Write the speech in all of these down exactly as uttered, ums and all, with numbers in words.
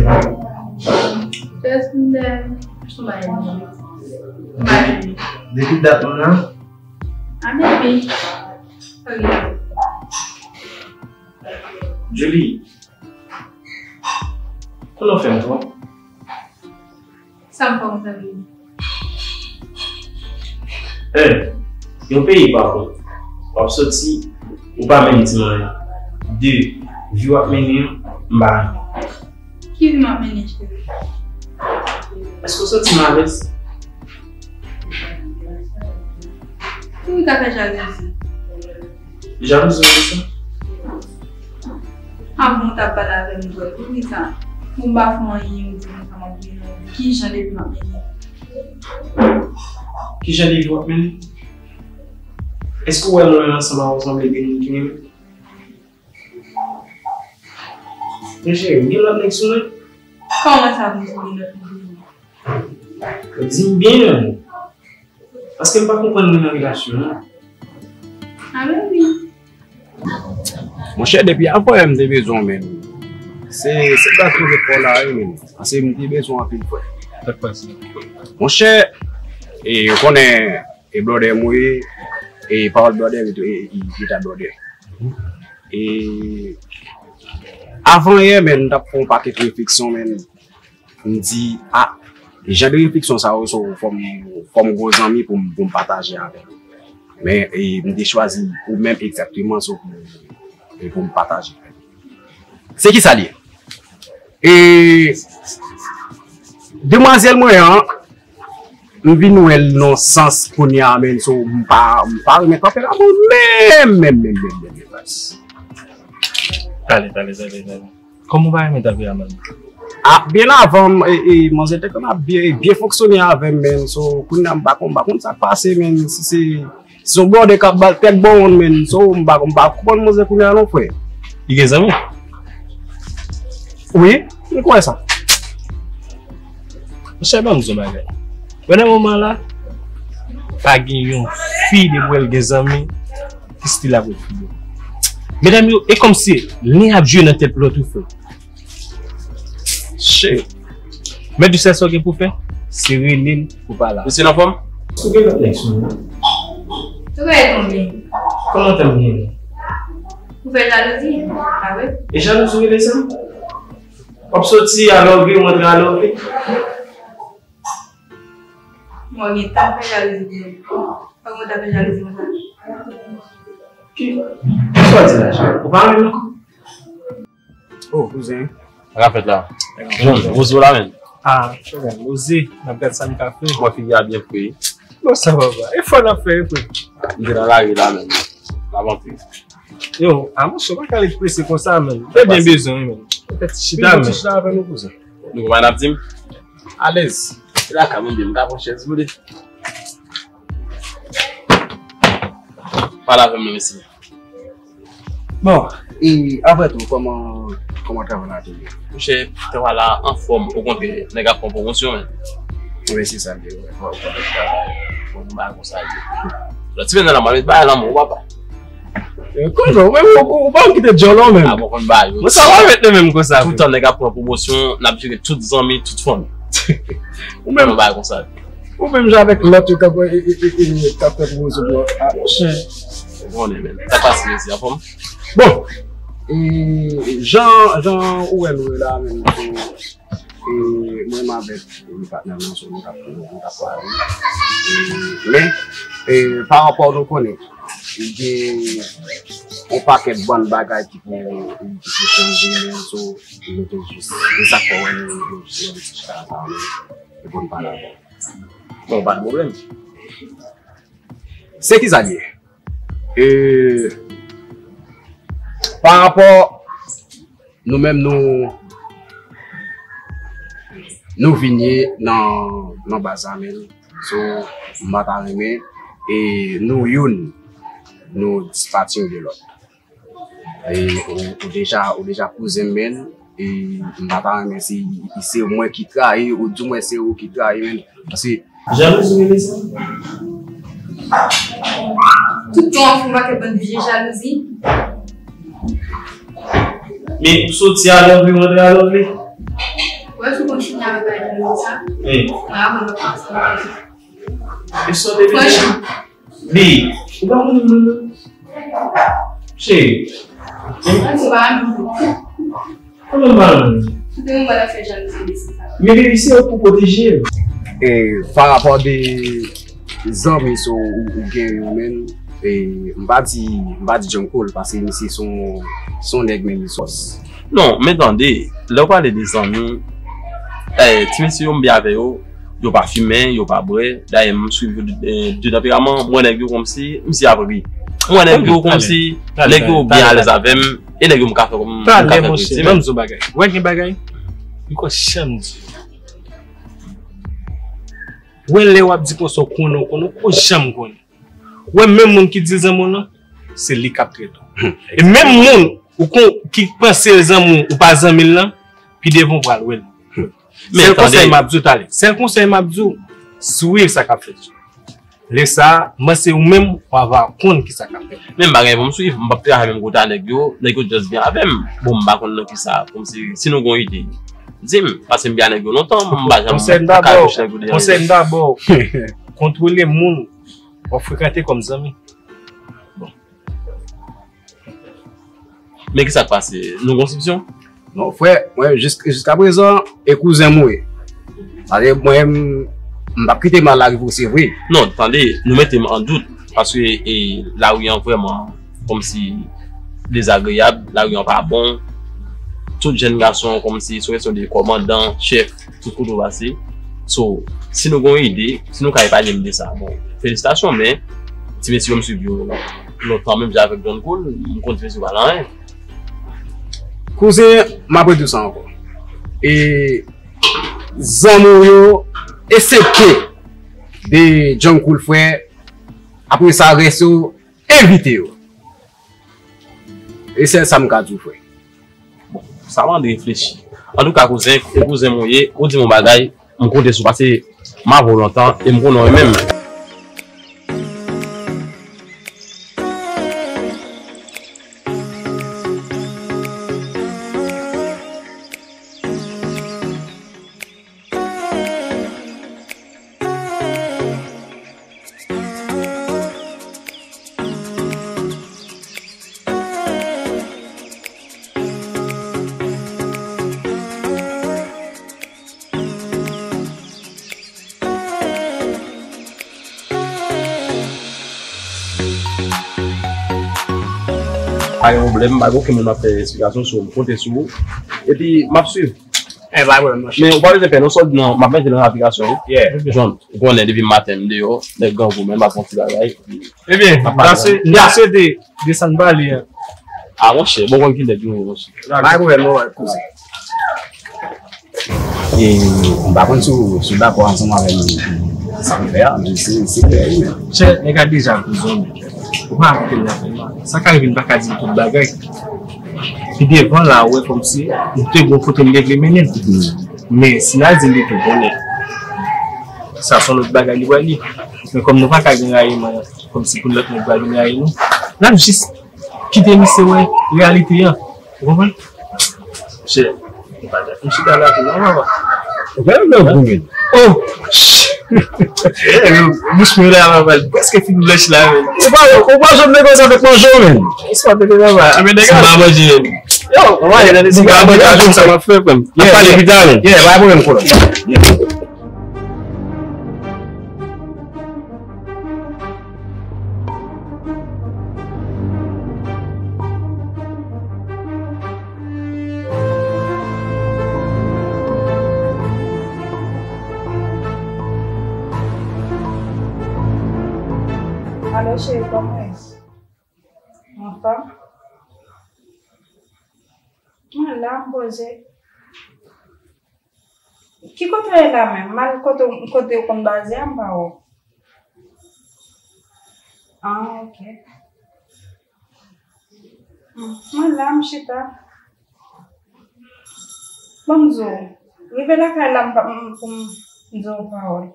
Jès m dèyè, m sou bay li. M bay li. Depi dat nou la? A depi. Ok. Julie, konnen w fè m twòp. Sa m fè w, sa vle di? Yon, yon peyi pa bon. W ap soti, ou pa menm di m anyen. De, vi w ap mennen an, m pa renmen. Ki vi m ap mennen, cheri? Èske w santi m alèz? Pou w ka fè jalouzi. Jalouzi ou sa? Avan w t ap pale avè m, vre, poukisa? Pou m pa fè anyen, ou di konsa m ap vini, ki jan de vi m ap mennen? Ki jan de vi w ap mennen? Èske w wè mwen ansanm avè w sanble de moun ki renmen? Men cheri, m gen lòt nèg sou mwen? Kòman sa pou m di w gen lòt nèg sou mwen? Di m byen, paske m pa konprann mwen nan relasyon an. A men wi. Monchè, depi avan yè m te bezwen w, men se, se gras mwen te fè w la, wi, men. Paske m te bezwen w anpil, frè. Sa k pase? Monchè, e, ou konnen, e blòdè m ou ye, e pawòl blòdè m tou, e, e, e ta blòdè. E avan yè, men, m t ap fè yon pakèt refleksyon, men. M di, a, jan de refleksyon sa yo, so, fò m, fò m gwo zanmi pou m, pou m pataje avè l. Men, e, m te chwazi ou menm egzakteman, so, pou, e pou m pataje. Se ki sa l ye? E, demwazèl mwen an, m vin wè l nan sans kounye a, men, so, m pa, m pa renmen tanperaman menm, menm, menm, menm, menm, menm. Tale, tale, tale, tale. Kòman w pa renmen tanperaman l? A, byen avan, e, e, manzè te konn ap byen, byen fonksyone avè m, men, so, kounye a m pa konn, m pa konn sa k pase, men, si se, si se yon blòdè k ap ba l tèt bò wonn, men, so, m pa, m pa konprann manzè kounye a non, frè. Li gen zanmi? Wi, m kwè sa. Monchè, ban m di w yon bagay. Wè nan moman la, pa gen yon fi depi w wè l gen zanmi, ki stil ap ret fidèl. Medam yo, e kòmsi len ap jwe nan tèt lòt wi frè. Shit. Mèt di sèl sa w gen pou fè, se rele l pou pale avè l. Mesye, anfòm? Ou gen lòt nèg sou mwen? Ou genyen konbyen? Kòman tan m genyen? Ou fè jalouzi, pa vre? E jalouzi w rele sa? W ap soti a love, ou antre a love. Mwen gen tan fè jalouzi pou mwen. Fòk mwen ta fè jalouzi konsa. Ki, ki sa w di la, cheri? Ou pa renmen m ankò? Oh, kouzen. Sa k ap fèt la? John, poze w la, menn. Ah, cheri, poze. N ap gad sa n ka fè. Mwen figi a byen fre. Non, sa va, va. E fò n ap fè, e fò. M te nan lari la, menn. N ap antre. Yo, a monchè, w pa ka ret prese konsa, menn. Te byen bezwen, menn. Chita, menn. Chita avè nou, kouzen. Nou konprann ap di m? Alèz. E la ka mwen byen, m ka pran chèz, vle. Pale avè m non, mesye. Bon, e apre tou, kòman, kòman travay la te ye? Monchè, travay la anfòm, okontrè, nèg ap pran pwomosyon, men. Wi, se sa l ye, wi. Fò, fò nèg travay, fò nou bay konsa l ye. Lòt semèn nan, m a met bagay lan men w, papa. Kozo, men ou, ou, ou pa kite djòl non, menm. A bon, konn ba yo. Mwen sa va met li menm konsa. Toutan nèg ap pran pwomosyon, n ap jere tout zanmi, tout fanmi. Ou menm. Konn ba konsa. Ou menm jan avèk lòt yo k ap, e, e, e, e, k ap fè pwomosyon pou a, monchè. Ou konnen, menm. Sa pase, mesye, anfòm? Bon, e, jan, jan ou wè nou ye la, menm, e, mwen menm avèk, e, patnè m nan, so, nou t ap, nou t ap pale. E, men, e, pa rapò nou konnen, gen yon pakèt bann bagay ki pou, ki pou chanje, men, so, nou te jis, se sa k fè w wè nou, nou, nou te chita ansanm, e pou n pale avè w. Bon, pa de pwoblèm. Se ki sa l ye? E, pa rapò nou menm, nou, nou vin ye nan, nan baz la, men. So, m pa ta renmen, e nou youn, nou dispatch youn de lòt. E, ou, ou deja, ou deja kouzen m, men, e m pa ta renmen si se mwen ki trayi, ou di mwen se ou ki trayi, men. Paske jalouzi w rele sa? Tout tan w ap fè yon pakèt bann vye jalouzi. Men ou soti a love li, ou antre a love li. Ou wè si w kontinye avèk bagay moun sa, mwen avè w n ap pase ansanm. E sa w te vin fè? Franchman. Bi, ou pa konn moun nan? Cheri. Mwen se pa moun. Kòman m pa renmen? Ou te renmen w ap fè jalouzi de sa. Men baby, se yo pou pwoteje m. E pa rapò de zanmi so ou, ou gen yo menm, e m pa di, m pa di John Cole, paske misye se yon, se yon nèg menm li sòs. Non, men tande, lè w pale de zanmi, eh, ti mesye yo m byen avè yo, yo pa fimen, yo pa bwè. Dayè, m swiv yo de, de tanperaman. M wè nèg yo kòmsi, m si ap ri. M wè nèg yo kòmsi, nèg yo byen alèz avè m. E nèg yo m ka fè kòm, m ka fè kretyen. Ban m di w bagay. Wè gen bagay, m kwè chanm di. Wè lè w ap di konsa w konnen, w konnen, w poko janm konnen. Wè menm moun ki di l zanmi w lan, se li k ap trete w. E menm moun ou kon, ki panse l zanmi w, ou pa zanmi l lan, pi devan w pral wè l. Sèl konsèy m ap di w talè. Sèl konsèy m ap di w, swiv sa k ap fèt. Lè sa a, m panse ou menm, w ava konn ki sa k ap fèt. Menm bagay pou m swiv, m p ap travay menm kote a nèg yo, nèg yo just byen avè m. Bon, m pa konn nan ki sa, kòmsi, si nou gon ide, di m, paske m byen a nèg yo lontan, m pa janm ka bouch nèg yo deja. Konsèy m dabò, kontwole moun w ap frekante kòm zanmi. Bon. Men ki sa k pase? Nou gon soupsyon? Non, frè, mwen, jis-, jiskaprezan, e kouzen m ou ye. Paske mwen, m, m p ap kite mal la rive w, se vre. Non, tande, nou mete m an dout, paske, e, lari an vrèman, kòmsi, dezagreyab, lari an pa bon. Tout jèn gason, kòmsi, sou kesyon de kòmandan, chèf, tout kote w pase. So, si nou gon ide, si nou ka epaye m de sa, bon, felisitasyon, men ti mesye yo m swiv yo lontan, menm jan avèk John Cole, m konn ti mesye yo pa nan anyen. Kouzen, m ap redi w sa ankò. E zanmi w yo, eksepte de John Cole, frè, apre sa, rès yo, envite yo. E sèl sa m ka di w, frè. Bon, sa mande reflechi. Antouka, kouzen, e kouzen m ou ye, ou di m yon bagay, m konte sou, paske m avè w lontan, e m konnen w menm. Pa gen pwoblèm, pa gen okenn moun m ap fè esplikasyon sou, m konte sou ou. Epi, m ap swiv. E, pa pwoblèm, monchè. Men ou pa bezwen pè, non, sòt nan, m ap mete nan aplikasyon, wi. Yeah. John, ou konnen depi maten m deyò, nèg grangou, men m ap fè yon ti bagay. Ebyen, n ap swete desann pale a. A, monchè, bon, konn ki nèg nou ye, monchè. Pa pwoblèm, non, kouzen. E, m pa konn si w, si w dakò ansanm avè m, sa m fè a, men se, se klè, wi, men. Chè, nèg la deja kouzen w, ou pa akoute l nan fè mal. Sa ka rive, n pa ka di l tout bagay. Pi devan la, ou wè kòmsi, m te gon kote m te vle mennen l. Men, si n al di l, li tou konnen. Sa se yon lòt bagay li pral ye. Men kòm nou pa ka gen rayiman, kòmsi pou lòt nèg pral vin rayi nou, n ap jis kite misye wè reyalite an. Ou konprann? Chè, m pa t ap fin chita la tou non, papa. Ou pa menm nan goumen. Oh! Eh, bouch mwen la, papa, li prèske fin blanch la, men. Ou pa, ou pa janm negosye avèk manje w, men. Ou pa tande, papa. A, men nèg la. Si m pa manje, men. Yo, papa, e nan si m pa manje, sa m ap fè, frè m. N ap pale pita, men. Yeah, pa pwoblèm, kolòn. Yeah. Alo, cheri, kòman w ye? Anfòm? Mwen la, m poze. Ki kote w ye la menm? M al kote, kote w konn baze a, m pa wè w. Ah, ok. Hmm, mwen la, m chita. Ban m di w, rive lakay la, m pa, m, pou m di w yon pawòl.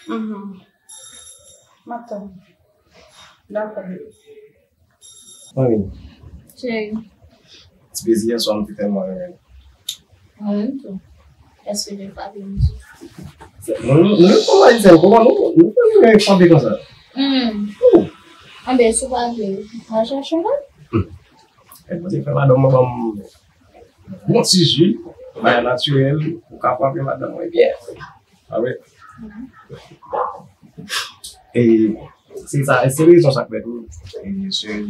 Mhm. M ap tann ou. Dakò, bebe. Mami. Cheri. Ti plezi yè swa m te tèlman renmen. Mwen menm tou. Èske nou pa vle nou sou? Nou, nou, nou, kòman nou, nou, nou, nou, nou, nou, nou, Hmm. Anben, si w pa vle, al chèche yon lòt. Hmm. E Bondye fè madanm mwen ban m bon ti ji, bagay natirèl, ou ka frape madanm mwen byen. A wi. E se sa, se rezon sa k fè tou, e, cheri,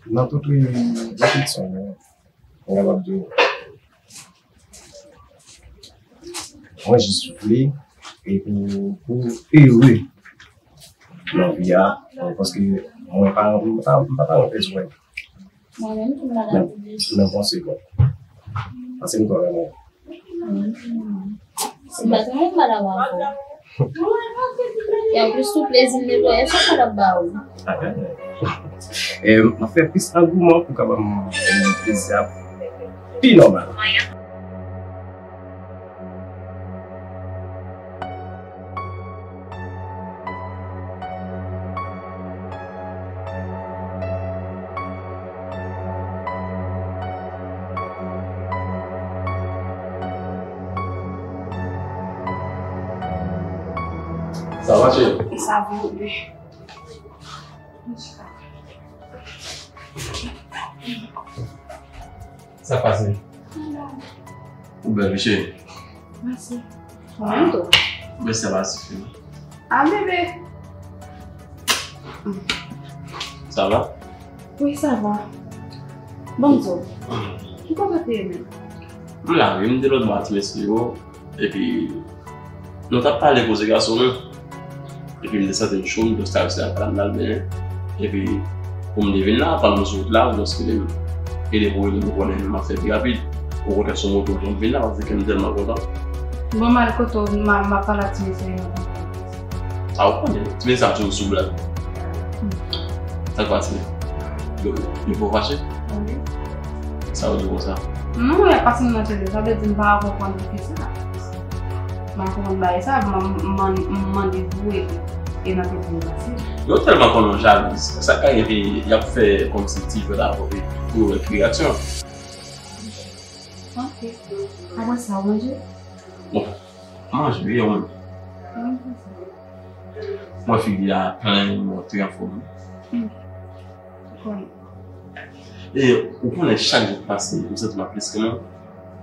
nan tout, e, refleksyon mwen, mwen kapab di w, mwen jis vle e pou, pou ere nan vi a, paske mwen pa, mwen pa, mwen pa ta renmen pèdi w. Mwen menm tou, m pa ta vle. Menm panse, bon. Paske m twò renmen. Hmm. Si m pa t renmen, m pa ta pran avè w. E anplis tou, plezi m te voye, sa m pa t ap ba ou. E, m ap fè plis angouman pou kapab, e, plezi a pi nòmal. Sa va, cheri? Sa va, wi. Sa pase? Ou bèl, wi, cheri. Mèsi. Ou menm tou. Men sa va sifi. A, bebe. Sa va? Wi, sa va. Bon, m di w. Ki kote w te ye menm? M la, wi, m te lòtbò a ti mesye yo. Epi, nou t ap pale koze gason an. Epi, m te santi m cho, m te santi m al benyen. Epi, pou m te vin la, pandan m sou wout la, m ede pou ede m konnen m ap fè pi rapid. Okontrè, se yon moto m vin la, paske m tèlman kontan. Bon, m al kote w, m a, m ap pale ak ti mesye yo. A, ou konnen, ti mesye sa toujou sou blag. Hmm. Sa k pase? Yo, yo poko fache? Wi. Sa yo di konsa? Non, y ap pase m nan tele, sa vle di m pa konprann poukisa. M pa konprann bagay sa, m, m, m mande pou e, e nan tete m pase. Yo tèlman konnen w jalouz, sa ka rive y ap fè kòmsi ti jwèt avè w pou yo wè ki reyaksyon. Ok. Apre sa, w manje? Bon, manje, wi, mwen. Mwen figi a plen, mwen trè anfòm. Hmm. Konnen. E ou konnen chak jou k pase, m santi m ap plis renmen w.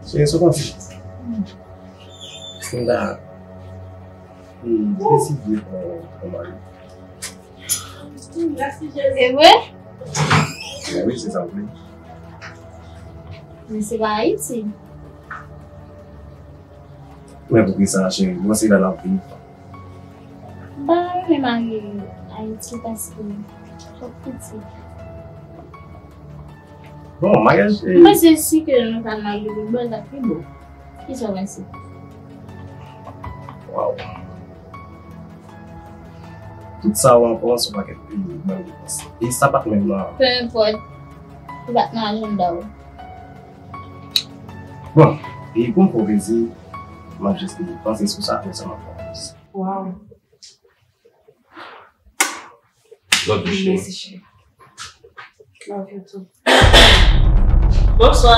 Se, se konsa. Hmm. Se la. Hmm, deside pran, pran mari. E vre? Men wi, se sa m vle. Men se pa Ayiti. Men poukisa, cheri? Mwen se la n ap viv. M pa renmen marye Ayiti paske twòp piti. Bon, maryaj, e, mwen se si ke nou ta marye lòtbò, l t ap pi bon. Kisa w panse? Waw. Tout sa w ankò, se yon pakèt peyi, mwen, mwen panse. E sa pa t menm nan. Peu importe. Li pa t nan ajanda w. Bon, e pou m fè w plezi, m ap jis panse sou sa, apre sa, m ap fè w. Waw. Love you, cheri. Mèsi, cheri. Love you too. Bonswa.